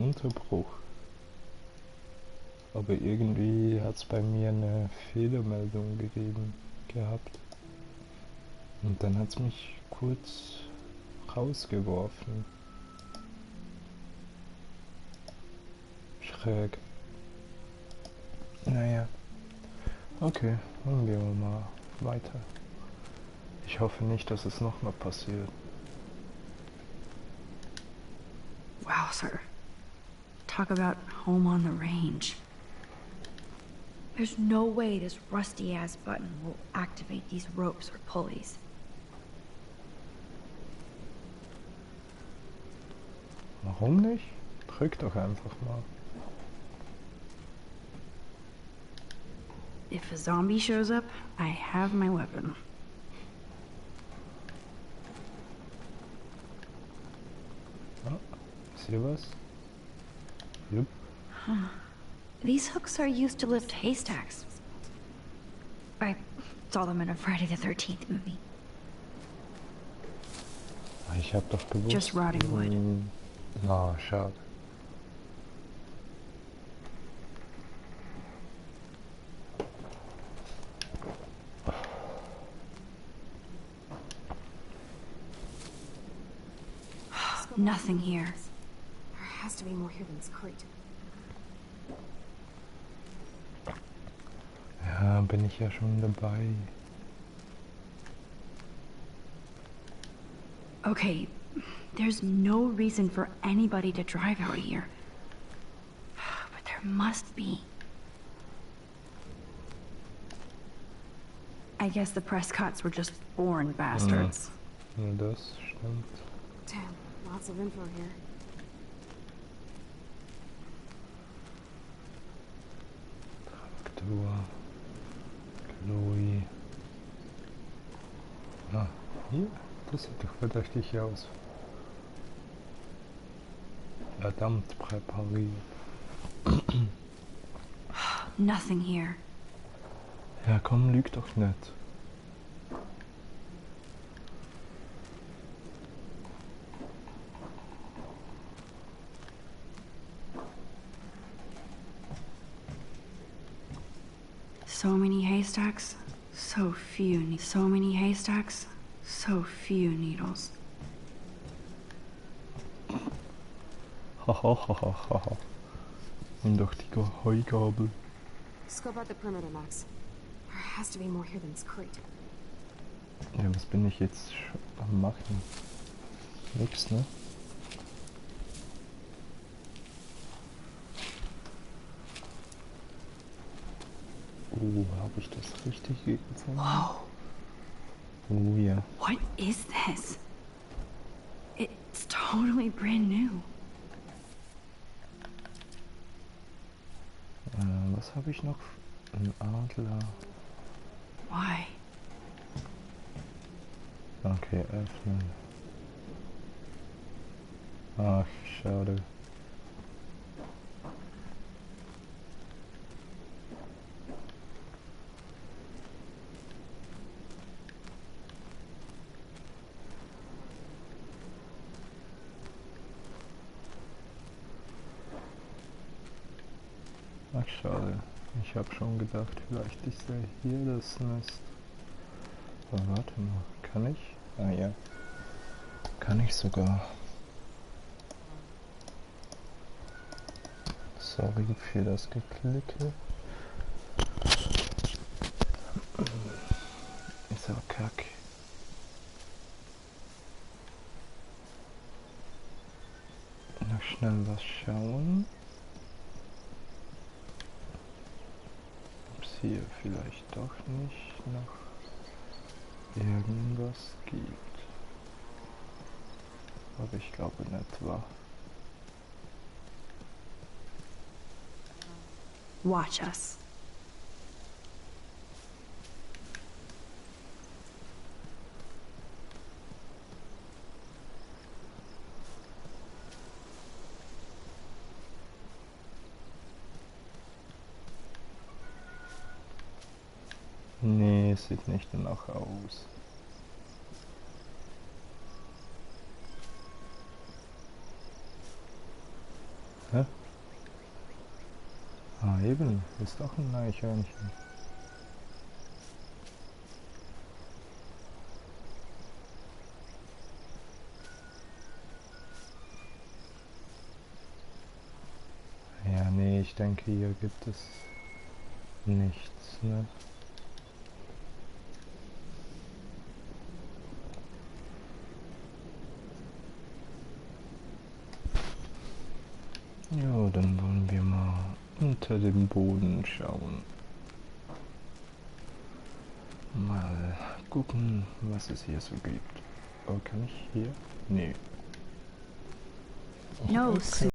Unterbruch. Aber irgendwie hat es bei mir eine Fehlermeldung gegeben gehabt. Und dann hat es mich kurz rausgeworfen. Schräg. Naja. Okay, dann gehen wir mal weiter. Ich hoffe nicht, dass es nochmal passiert. Wow, sir. Talk about home on the range. There's no way this rusty-ass button will activate these ropes or pulleys. Warum nicht? Drück doch einfach mal. If a zombie shows up, I have my weapon. Ah, ist hier was? Jupp. These hooks are used to lift haystacks. I saw them in a Friday the 13th movie. Ich hab doch gewusst. Just rotting wood. Na, schade. Nothing here. There has to be more here than this crate. Ja, bin ich ja schon dabei. Okay, there's no reason for anybody to drive out here. But there must be. I guess the Prescotts were just born bastards. Ja, das stimmt. Damn, lots of info here. Traktor. Chloe. Ah, hier? Das sieht doch verdächtig aus. Verdammt präpariert. Nothing here. Ja komm, lüg doch nicht. So many haystacks, so few. So many haystacks, so few needles. Hahaha. Nimm doch die Heugabel. Scope out the perimeter, Max. There has to be more here than this crate. Ja, was bin ich jetzt am machen? Nix, ne? Habe ich das richtig gefunden? Whoa, Oh ja. what is this? It's totally brand new. Was habe ich noch? Ein Adler. Why? Okay, öffnen. Ach, schade. Ach, schade. Ich habe schon gedacht, vielleicht ist ja hier das Nest. Aber warte mal, kann ich? Ah ja. Kann ich sogar. Sorry für das Geklicke. Ist aber kack. Noch schnell was schauen. Ob es hier vielleicht doch nicht noch irgendwas gibt. Aber ich glaube nicht, wahr? Watch us. Nee, es sieht nicht danach aus. Hä? Ah, eben. Ist doch ein Eichhörnchen. Ja, nee, ich denke, hier gibt es nichts, ne? Ja, dann wollen wir mal unter dem Boden schauen. Mal gucken, was es hier so gibt. Oh, kann ich hier? Nee. No, Okay.